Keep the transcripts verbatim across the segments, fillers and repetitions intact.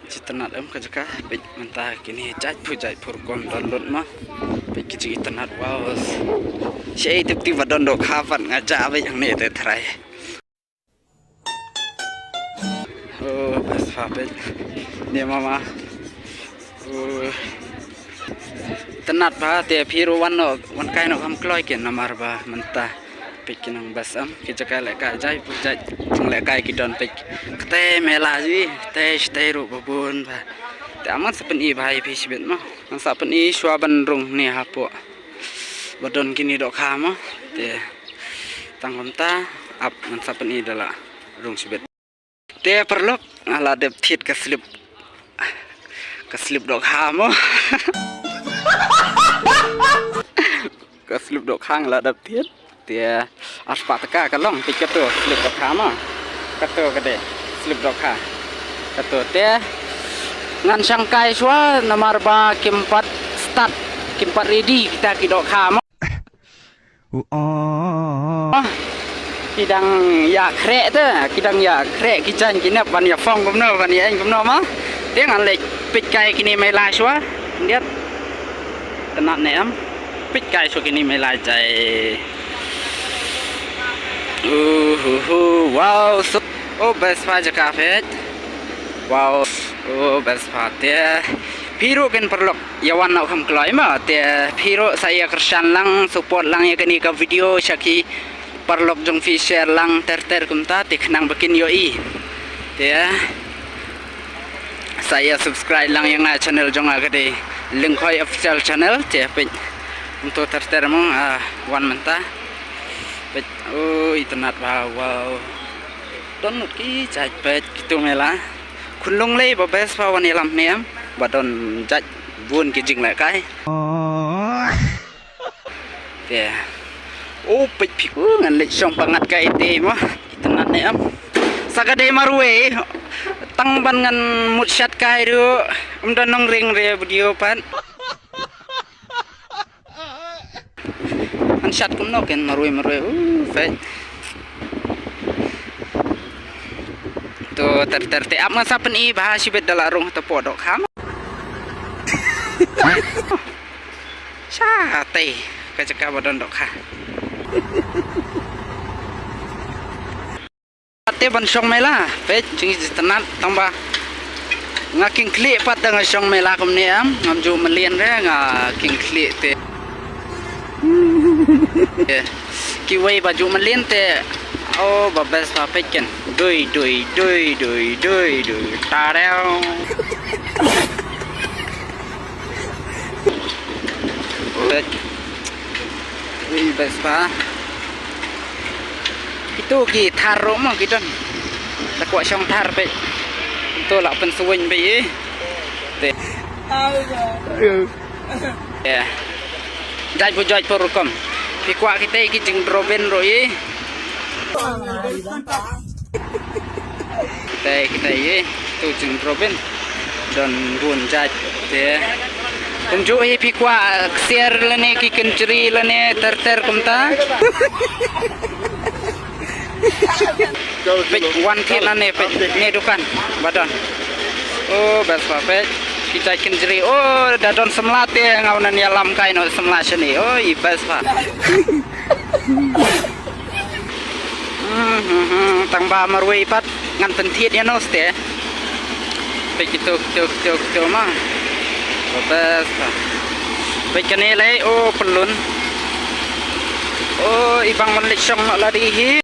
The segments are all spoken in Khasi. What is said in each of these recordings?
Itynnad em ka jaka, peit mynta kine jait pur jait pur rukom don lut ma. Peit ki jingitynnad, wow. Shaei tip tip ba don dohkha pat, nga jah beit hangne te tharai. Oh, best pha peit. Ne mama. Oh. Itynnad bha te phi ruh wan noh, wan kai noh kham kloi kin namar ba mynta. Peit ki nongbas em, ki jaka lehkai jait pur jait, jing lehkai ki don peit. Katei mela ji, katei shatei ruh ba bun bha. Te ap ngan sa pyni bha ïa phi shibit mo. Ngan sa pyni shuwa ban rung ne hapoh. Ba don kine dohkha mo. Te tang kumta, ap ngan sa pyni da la rung shibit. Te paralok, nga la dep thied ka slip. Ka slip dohkha mo. Ka slip dohkha nga la dep thied. Te arspah tyngka ka long, te kato slip dohkha mo. Kato ka dei slip dohkha. Kato te ngan shang kai shuwa namar ba kim pat start, kim pat ready kita ki dohkha mo. Oh. Ki dang ïa khreh te, ki dang ïa khreh ki jaiñ ki nep ban ïa phong kumno, ban ïa eng kumno ma. Te ngan leit peit kai kine mela shuwa. Ndiat. Itynnad ne em. Peit kai shuwa kine mela jai. Uhuhu, wow, so, oh, best pha jaka peit. Wow, oh, best pha te. Phi ruh kin paralok. Ïa wan noh kham kloi ma, te phi ruh sa ïa kyrshan lang, support lang ïa kane ka video sha ki paralok jong phi, share lang ter ter kumta, te khnang ba kin ïohi. Te sa ïa subscribe lang ïa nga channel jong nga ka dei Lyngkhoi Official Channel, te peit. Kumto ter ter mo, ah, wan mynta. Peit, oi, itynnad bha, wow. Don lut ki jait peit, kito mela. Khunlung lei ba best pha wan ïalam ne em. Ba don jait bun ki jinglehkai. Te. Oh, peit phi, uh, ngan leit shong ba ngat kai te mo. Itynnad ne em. Sa ka dei marwei. Tang ban ngan mut shad kai ruh. Um don nongring re video pat. Ngan shad kumno kin marwei marwei. Uh, peit. To ter ter te ap ngan sa pyni bha shibit da la rung hapoh dohkha. Shatei ka jaka ba don dohkha. Te ban shong mela, peit, jingitynnad tang ba nga king khlieh pat da nga shong mela kumne em, ngam ju mlien re nga king khlieh te. Kiwei ba ju mlien te, oh, ba best ba peit ken. Dui, dui, dui, dui, dui, dui, tareu. Peit. Ui, best ba. Kito ki thar ruh mo ki don. La kwah shong thar peit. Kito la pynsuiñ peit, eh. Te. Eh. Jait pur jait pur rukom. Phi kwah kitei ki jingdrobin ruh, eh. Kitei, kitei, eh. To jingdrobin. Don bun jait te. Kumjuh hi phi kwah ksiar lane ki kynjri lane ter ter kumta. Peit wan thied lane peit ne dukan ba don. Oh, best ba peit. Ki jait kynjri. Oh, da don samla te nga u nang ïalam kai noh samla shane. Oh, i best ba. Hmm, hmm, hmm. Tang ba marwei pat ngan pynthied ïa no ste. Peit kito, kito, kito, kito ma. Best ba. Peit kane lei, oh, pyllun. Oh, i bang man leit shong noh lade hi.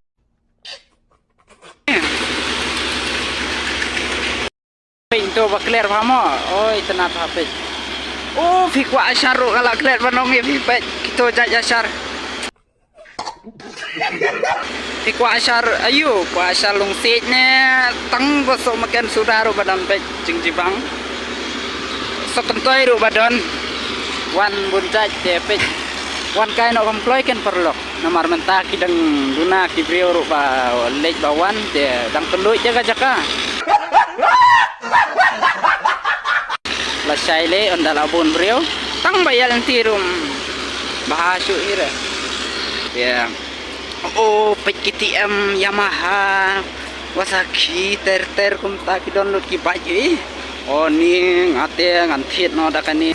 Peit to ba klet bha mo. Oi, itynnad bha peit. Oh, phi kwah ashar ruh nga la klet ban ong ïa phi peit. Kito jait ashar. Phi kwah ashar aiu, kwah ashar lungsiej ne tang ba soh maken suda ruh ba don peit jingjibang. Soh kyntoi ruh ba don. Wan bun jait te peit. Wan kai noh kham kloi ken paralok. Namar mynta ki dang duna ki briew ruh ba leit ba wan te dang pynluid ïa ka jaka. Lashai lei ynda la bun briew tang ba ïa lynti ruh bha shuh ïa re. Te oh, peit ki T M, Yamaha, Kawasaki ter ter kumta ki don lut ki bike ïa. O ni nga te ngan thied noh da kane.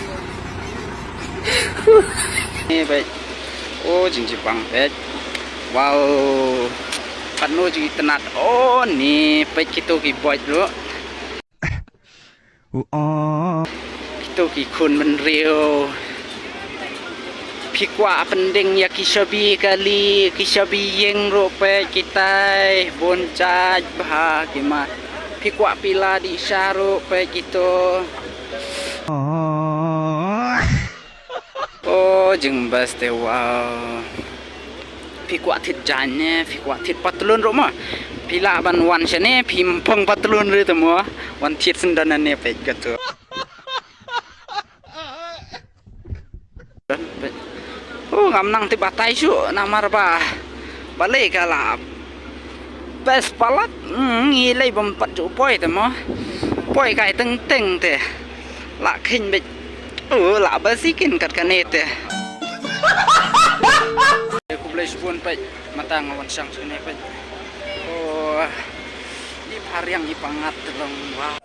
Ni peit. O jingjibang peit. Wow. Katno jingitynnad. O ni peit kito ki boid ruh. Kito ki khun bynriew. Phi kwah pyndeng ïa ki shabi kali, ki shabi ïing ruh peit kitai. Bun jait bha ki ma. Phi kwah pila dih sha ruh peit kito. O jingbas te wow. Phi kwah thied jaiñ ne, phi kwah thied patlun ruh mo. Phi lah ban wan shane, phim phong patlun ruh te mo. Wan thied syndon ne peit kato. O ngam nang tip batai shuh namar ba balei ka la best palat. Hmm, ngi lei bym pat ju poi te mo. Poi kai teng teng te. La kheiñ beit. O la best i kin kat kane te. Khublei shibun peit. Mata nga wan shang shane peit. O i phariang i pangat te long wow.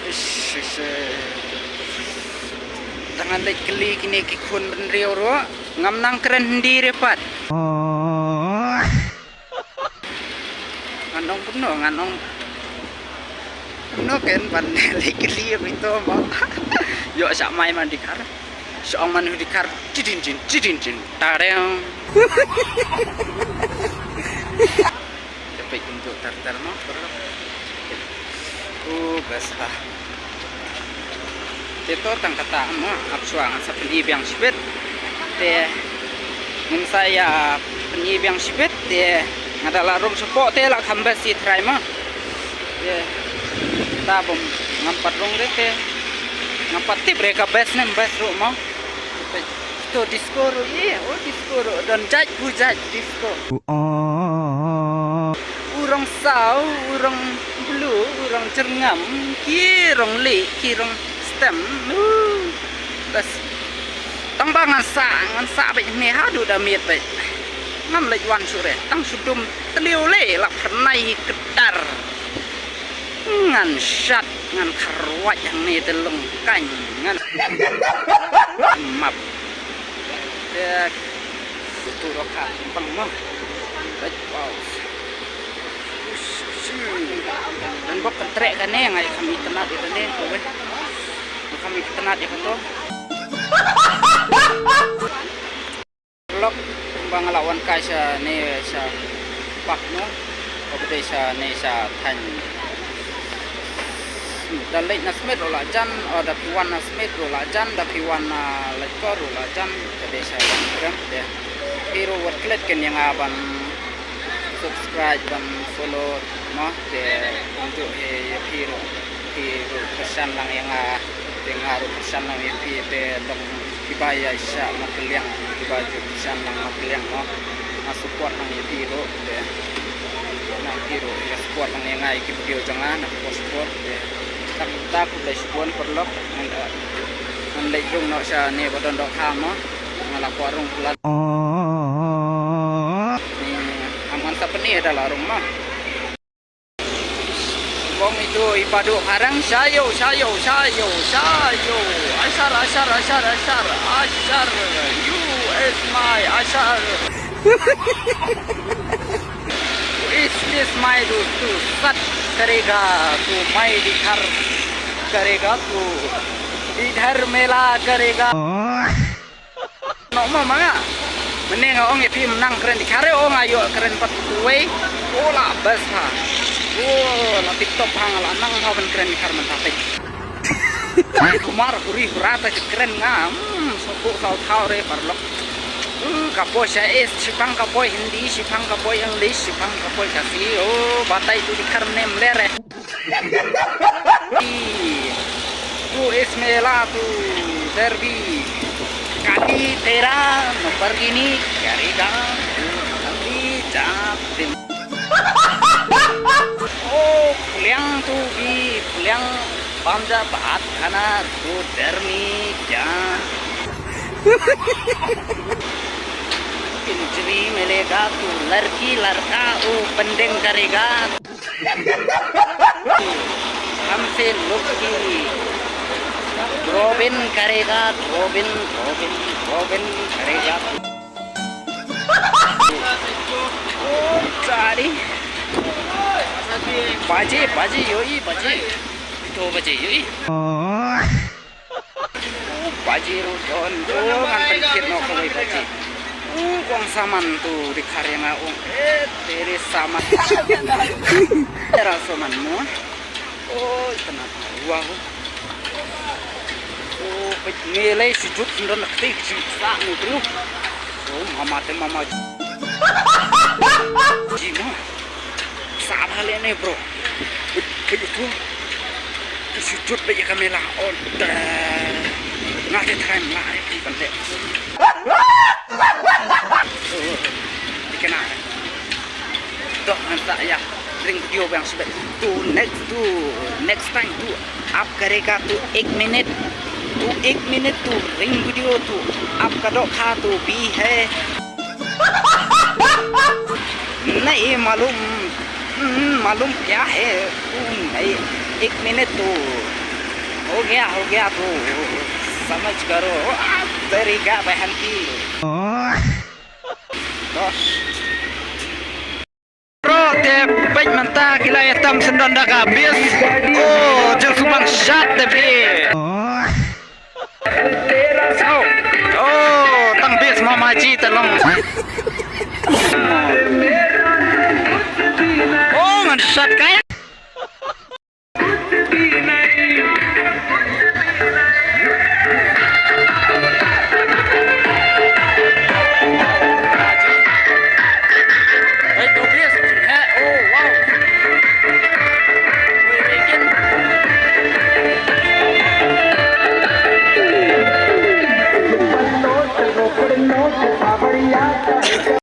Ish, ish, ish. Tang ngan leit kylli kine ki khun bynriew ruh. Ngam nang kren Hindi re pat. Ngan ong kumno, ngan ong kumno ken ban leit kylli ïa kito mo. Ïoh sha mai man dkhar. Sha ong man dkhar. Chidin chin, chidin chin. Tareng. Te peit kumjuh ter ter mo. O best bha. Te to tang kata mo, hap shuwa ngan sa pyni biang shibit. Te ngin sa ïa pyni biang shibit te nga da la rung shapoh te la kham best i trai mo. Te ta bym ngam pat rung re te ngam pat tip re ka best ne em best ruh mo. To disco ruh, ye, o disco ruh, don jait bu jait disco. U rong saw, u rong blue, u rong jyrngam, ki rong lieh, ki rong stem. U, bas. Tang ba ngan sah, ngan sah beit ne haduh da miet beit. Ngam leit wan shuh re, tang shu dum tliw le, la phyrnai kdar. Ngan shat, ngan kharwait hangne te long kaiñ, ngan map. Te tu rok ha pang mo. Right, wow. Dan bok kan trek kane ngai kham itynnad ïa kane ko we. Kham itynnad ïa kato. Lok ba nga la wan kai shane sha park mo. Ba dei shane sha thaiñ. Da leit na Smit ruh la jan, o da phi wan na Smit ruh la jan, da phi wan na Laitkor ruh la jan, ka dei sha wan krem te. Phi ruh wat klet ken ïa nga ban subscribe ban follow mo te kumjuh hi ïa phi ruh, phi ruh kyrshan lang ïa nga te nga ruh kyrshan lang ïa phi te long kiba ïa shah ma kylliang kiba ju kyrshan lang ma kylliang mo. Nga support lang ïa phi ruh te na phi ruh ïa support lang ïa nga ïa ki video jong nga na support support te. Tang ta khublei shibun paralok ngan leit rung noh shane ba don dohkha mo. Nga la kwah rung palat. Ni, am ngan sa pyni da la rung ma. Bong itu i Padu Karang, shayo, shayo, shayo, shayo. Ashar, ashar, ashar, ashar, ashar. You is my ashar. Is this my dostu? Sat karega tu, mai dikhar karega tu. Idhar mela karega. Noh ma ma nga. Mynne nga ong ïa phi mynta kren dikhar, ong ïa kren pat uwei. O la best ha. O la tip top ha, nga la nang ha ban kren dikhar mynta peit. Kumar huri hura ta kren nga. Hmm, sokok saw thaw re paralok. Hmm, ka poi sha es, shipang ka poi Hindi, shipang ka poi English, shipang ka poi Khasi. O batai tu dikhar mynne mler re. Tu is mela tu derby. Kali tera no pergi ni karega tu kali jap din. Oh, puliang tu bi puliang bamja baat khana tu dermi ja. Injri milega tu larki larka o pendeng karega. हमसे लुक की। Robin करेगा, Robin, Robin, Robin करेगा। ओ, चारी। बाजे, बाजे, योई, बाजे। दो बजे, योई। Baji ruh don, oh, ngan pynkit noh kawei baji. Oh, kong saman tu di kareng ah, oh. Eh, teri saman. Tera saman mo. Oh, itna. Wow. Oh, peit ngi lei sujud sendon nak tik sisa ni bro. Oh, mama te mama. Ji mo. Sa bha leh ne, bro. Peit, peit tu. Tu sujud peit ïa ka mela. Oh, da. Nga te trai mela ai peit ban leh. Oh, dikena. Doh ngan sa ïa ring video biang sibet. Tu next tu, next time tu up karega tu ek minute. Tu ek minute tu ring video tu up ka dohkha tu bi hai. नहीं मालूम, हम्म, मालूम क्या है? तू नहीं, एक मिनट तो हो गया, हो गया तो समझ करो। आ, तेरी का बहन की। Bro, te peit mynta ki la ïatam syndon da ka base. Oh, jong subang shot te phi. Oh, oh, tang base mama ji te long. Oh, ngan shot kai.